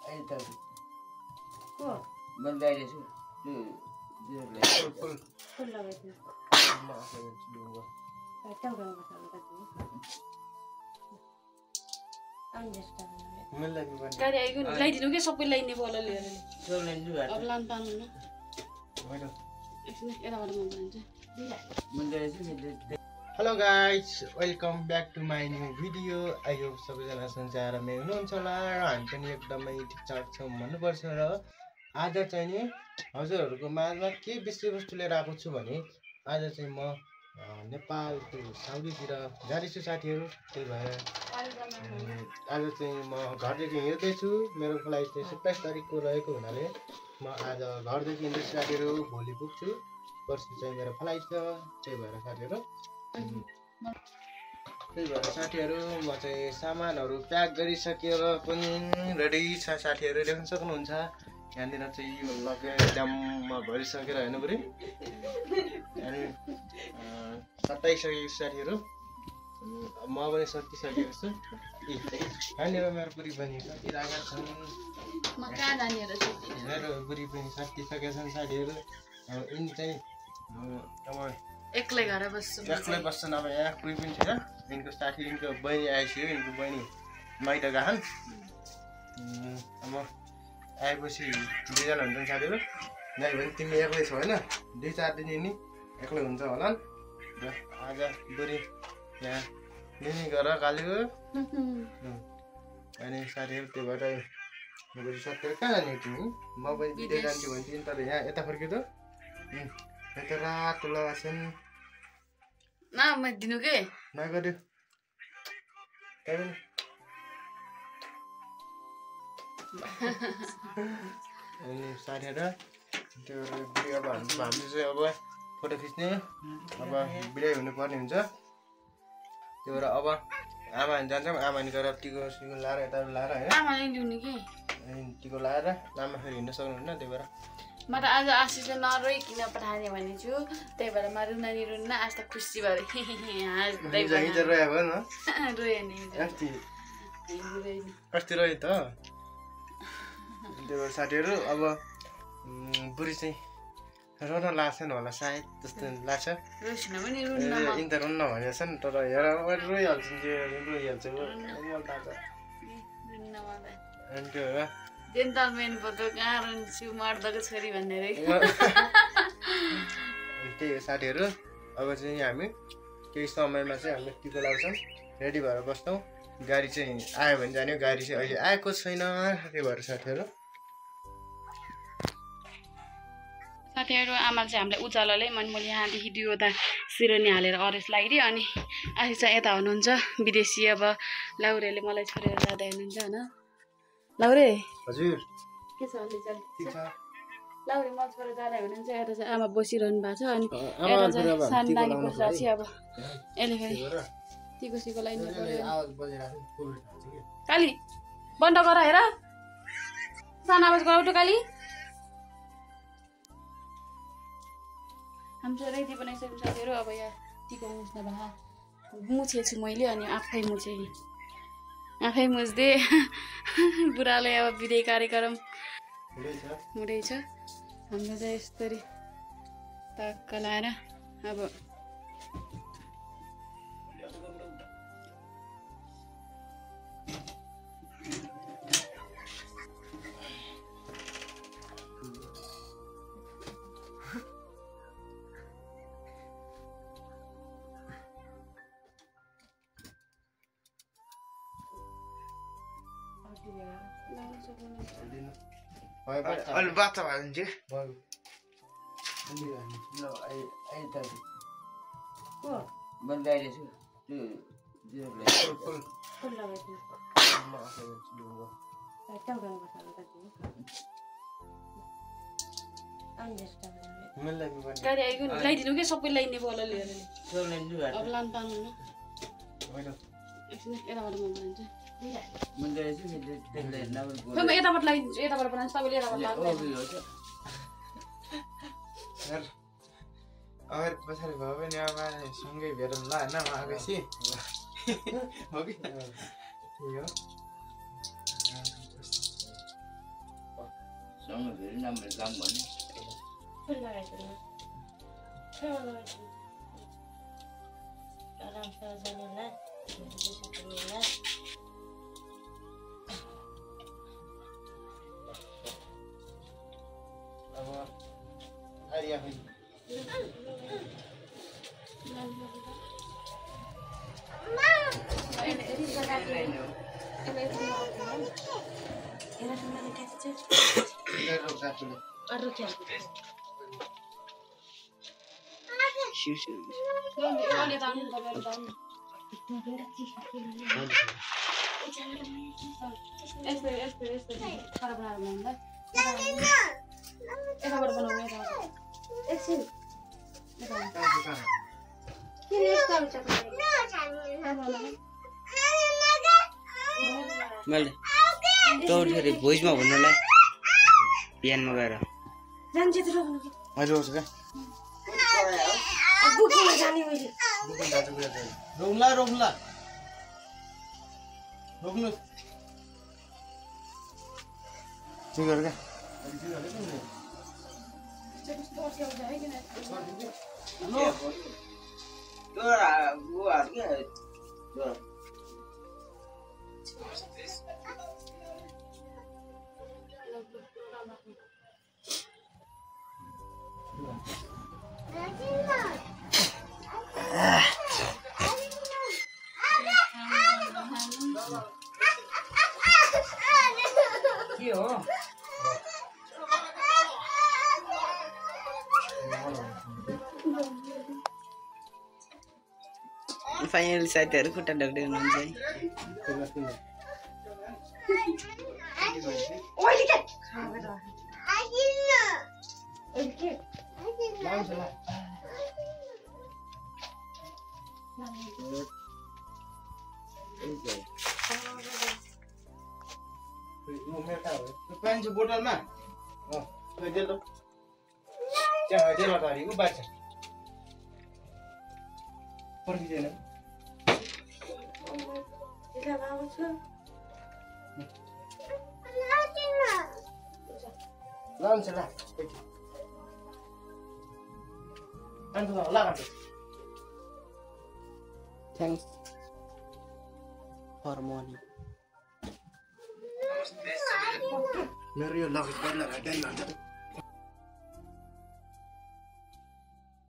ai tahu. Kok? Bandai dia tu. Dia full. Full lagi tu. Mak saya sebelum. Tahu dah macam tadi. Understand. Mulai bukan. Kali aku lain dulu ke sampai lain ni bola lihat ni. So lain juga. अब लान पानु न Mana? एकछिन यताबाट म भन्छु Bandai tu. Hello guys welcome back to my new video. I hope सबैजना सन्चै आरामै हुनुहुन्छ होला र हामी पनि एकदमै ठिकठाक छौँ भन्नुपर्छ। र आज चाहिँ नि हजुरहरूको माझमा के विषयवस्तु लिएर आएको छु भने आज चाहिँ म नेपाल टु साउदीतिर जाँदैछु साथीहरू। त्यही भएर आज चाहिँ म घरदेखि हिँड्दैछु। मेरो फ्लाइट चाहिँ 27 तारिकको रहेको हुनाले म आज घरदेखि हिँड्दैछु साथीहरू। भोलि पुग्छु, पर्सि चाहिँ मेरो फ्लाइट छ। त्यही भएर साथीहरू म चाहिँ सामानहरू प्याक गरिसकेर पनि रेडी छ साथीहरू। देख्न सक्नुहुन्छ यहाँनिर चाहिँ यो लगेर ड्याममा भरिसकेर हेर्नु पऱ्यो। अनि सताइसकेको साथीहरू, म पनि सकिसकेको छु। यहाँनिर मेरो बुढी बहिनी सकिरहेका छन्। म कहाँ जाने र मेरो बुढी बहिनी सकिसकेका छन् साथीहरू। यिनी चाहिँ अब एक्लै घर बस्छु एक्लै बस्छन्। अब यहाँ कोही पनि छैन। यिनको साथी यिनको बहिनी आइसक्यो। यिनको बहिनी माइत गएछन्। अब आएपछि दुईजना हुन्छन् साथीहरू। नै भने तिमी एक्लै छौ होइन, 2-4 दिन यिनी एक्लै हुन्छ होला। र आज बुढी यहाँ लिने गरेर कालेको अनि साथीहरू। त्यो भएर बुढी सकेर कहाँ जाने तिमी? म पनि विदेश जान्छु भन्छु तर यहाँ यता फर्किँदो यता रातो लगाछन् न म दिनु के नगर्यो अनि साथीहरू। त्यो बुढी अब हामीले चाहिँ अब फोटो खिच्ने अब बिदाइ हुनुपर्ने हुन्छ। त्यो भएर अब आमा जान्छौँ। आमा गएर टिको सिको लाएर यता लाएर होइन आमाले दिनु के अनि टिको लाएर लामा फेरि हिँड्न सक्नुहुन्न। त्यही भएर म त आज आशिषले नरोइकन पठाने भने छु। त्यही भएर म रुनानी रुन्न आज त खुसी भएर हिजो रोया भयो न। रोए नि अस्ति रोयो त। त्यो भएर साथीहरू अब बुढी चाहिँ रुन लाग्छन् होला सायद, जस्तो लाग्छ। रोइसिन पनि रुन्न यिनी त रुन्न भनेको छ नि, तर हेर रोइहाल्छन्। रोइहाल्छ अनि त्यो भएर जेन्टलमेन फोटो कहाँ रुन्छु मर्दको छोरी भनेर त्यही हो साथीहरू। अब चाहिँ हामी केही समयमा चाहिँ हामी टिको लाग्छौँ। रेडी भएर बस्छौँ। गाडी चाहिँ आयो भने जाने। गाडी चाहिँ अहिले आएको छैन। त्यही भएर साथीहरू आमाले चाहिँ हामीलाई उज्यालोले मैले यहाँदेखि 2वटा सिरोनी हालेर अरेस लगाइदिएँ। अनि आशिष चाहिँ यता हुनुहुन्छ विदेशी। अब लाउरेले मलाई छोडेर जाँदै हुनुहुन्छ होइन। लाउरे हजुर के छ अलि ठिक छ। लाउरे मलाई छोडेर जाँदै हुनुहुन्छ। यता चाहिँ आमा बसिरहनु भएको छ। अनि यता चाहिँ सानो नानी बसिरहेको छ। अब यसले फेरि टिको सिको लाइनु पर्यो। काली बन्द गर हेर, सानो आवाज गराउटो काली। हामी चाहिँ रेडी बनाइसक्यौँ साथीहरू। अब यहाँ टिको मुछ्न भए मुछेछु मैले। अनि आफै मुछ्दै बुढाले अब विदाई कार्यक्रम हुँदैछ। हाम्रो चाहिँ यस्तरी टक्क लाएर अब अलि बाचा भयो भने चाहिँ Ai tahu. Kok? Bandai dia tu. Dia फुल Full lagi tu. mak saya sebelum Tahu dah macam tadi. Understand. मलाई बुझ्न गाडी आइगयो नि ल्याइदिनु के सबै ल्याइने बोला लिएर नि so lain juga. अब लान पानु न होइन एकछिन यताबाट म भन्छु Bandai tu dia lain nama. खै म यताबाट ल्याइदिन्छु यताबाट बनाउँछु तपाईँले यताबाट Oh, लाग्नु iya. यार अगर पछाडि भयो भने अब सँगै भेटौँ ल हैन आएपछि हो कि हो नम्बर जाम भने फुल लगाइदिनु छेउमा लगाइदिनु आरामसँग जाने होला होला अब आर्या खै मैले टोटली भोइसमा भन्नुलाई बिहानमा गएर जान्छ त अहिले होस् क्या बुकिङमा जाने मैले रोक्ला रोक्ला रोक्नु ठिक गरे क्या के हो फाइनल साथीहरु खुट्टा ढक्दै हुनुहुन्छ है ओइले के पानी चाहिँ बोतलमा त्यहाँ हारिको बाँच्छ पर्खिँदैन लान्छ ला थ्याङ्क्स फर मनी मेरो यो लगेज बदला